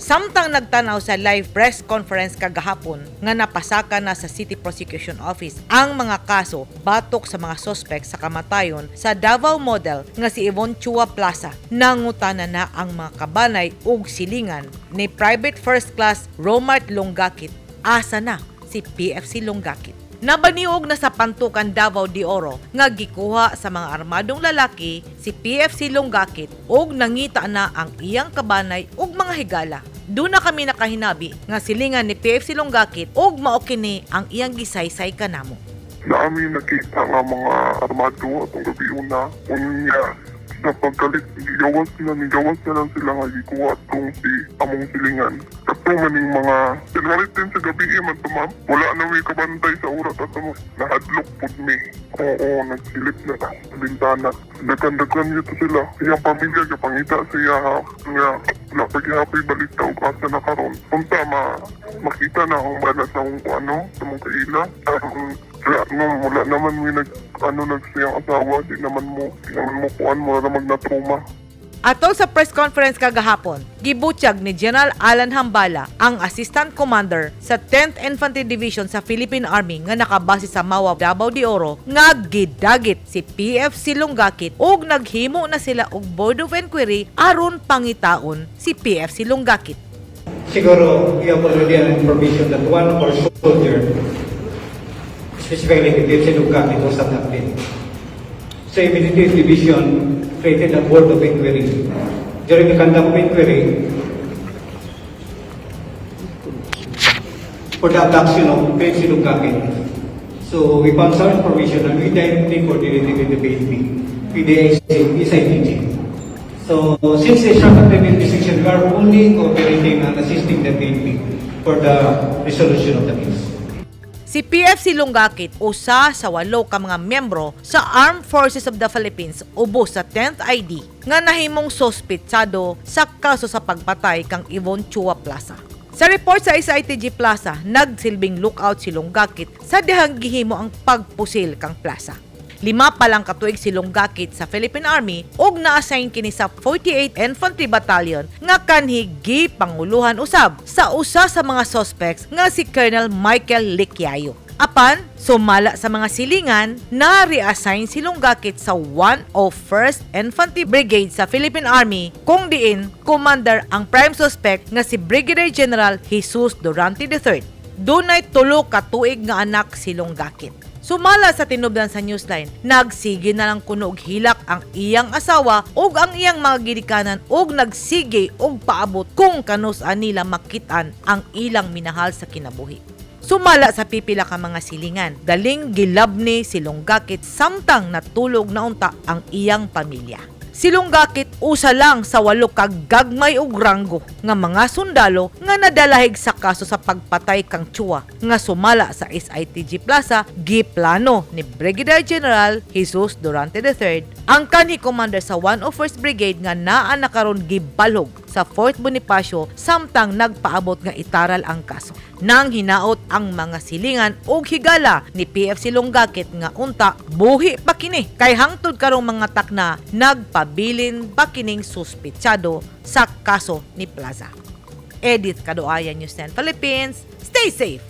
Samtang nagtanaw sa live press conference kagahapon nga napasaka na sa City Prosecution Office ang mga kaso batok sa mga suspect sa kamatayon sa Davao model nga si Yvonne Chua Plaza, nangutana na ang mga kabanay ug silingan ni Private First Class Romart Longakit asa na si PFC Longakit. Nabaniog na sa Pantukan, Davao de Oro nga gikuha sa mga armadong lalaki si PFC Longakit ug nangita na ang iyang kabanay ug mga higala. Doon na kami nakahinabi nga silingan ni PFC Longakit ug mao kini ang iyang gisaysay kanamo. Naami nakita nga mga armado atong gabi una. Unya, sa pagkalit, gigawas na, nigawas na lang sila nga gikuha atong si among silingan. Kato maning mga January 10 sa gabi eh, man to, ma'am. Wala na mi kabantay sa oras ato mo. Nahadlok pud mi. Oo, nagsilip na ta sa bintana. Daghan-daghan gyud to sila. Iyang pamilya gapangita siya nga wala pa gihapoy balita og asa na karon. Unta ma makita na akong bana sa akong ano, sa mong kaila. Wala, no, wala naman mi nag ano nagsiyang asawa, di naman mo kuan mo na mag na-trauma. Atol sa press conference kagahapon, gibutyag ni General Alan Hambala, ang Assistant Commander sa 10th Infantry Division sa Philippine Army nga nakabase sa Mawa, Davao de Oro, nga gidagit si PFC Longakit ug naghimo na sila og Board of Inquiry aron pangitaon si PFC Longakit. Siguro, we have already an information that one of our soldier, specifically the PFC Lungakit, was abducted. So immediately the division created a board of inquiry. During the conduct of inquiry, for the abduction of PFC Lungakit, so we found some information and we directly coordinated with the PNP, with the SITG. So since it's not an investigation, we are only cooperating and assisting the PNP for the resolution of the case. Si PFC Longakit usa sa walo ka mga miyembro sa Armed Forces of the Philippines ubos sa 10th ID nga nahimong sospitsado sa kaso sa pagpatay kang Yvonne Chua Plaza. Sa report sa SITG Plaza, nagsilbing lookout si Longakit sa dihang gihimo ang pagpusil kang Plaza. 5 pa lang katuig si Longakit sa Philippine Army ug na-assign kini sa 48 Infantry Battalion nga kanhi gipanguluhan usab sa usa sa mga suspects nga si Colonel Michael Licyayo. Apan, sumala sa mga silingan, na-reassign si Longakit sa 101st Infantry Brigade sa Philippine Army kung diin commander ang prime suspect nga si Brigadier General Jesus Durante III. Dunay 3 ka tuig nga anak si Longakit. Sumala sa tinubdan sa Newsline, nagsige na lang kuno og hilak ang iyang asawa ug ang iyang mga ginikanan ug nagsige og paabot kung kanus-a nila makitaan ang ilang minahal sa kinabuhi. Sumala sa pipila ka mga silingan, daling gilabni si Longakit samtang natulog na unta ang iyang pamilya. Si Longakit usa lang sa walo ka gagmay og ranggo nga mga sundalo nga nadalahig sa kaso sa pagpatay kang Chua nga sumala sa SITG Plaza giplano ni Brigadier General Jesus Durante III, ang kanhi commander sa 101st Brigade nga naa na karon gibalhog sa Fort Bonifacio samtang nagpaabot nga itaral ang kaso. Nang hinaot ang mga silingan og higala ni PFC Longakit nga unta buhi pa kini kay hangtod karong mga takna nagpabilin pa kining suspitsado sa kaso ni Plaza. Edith Kadoaya, News 10 Philippines. Stay safe.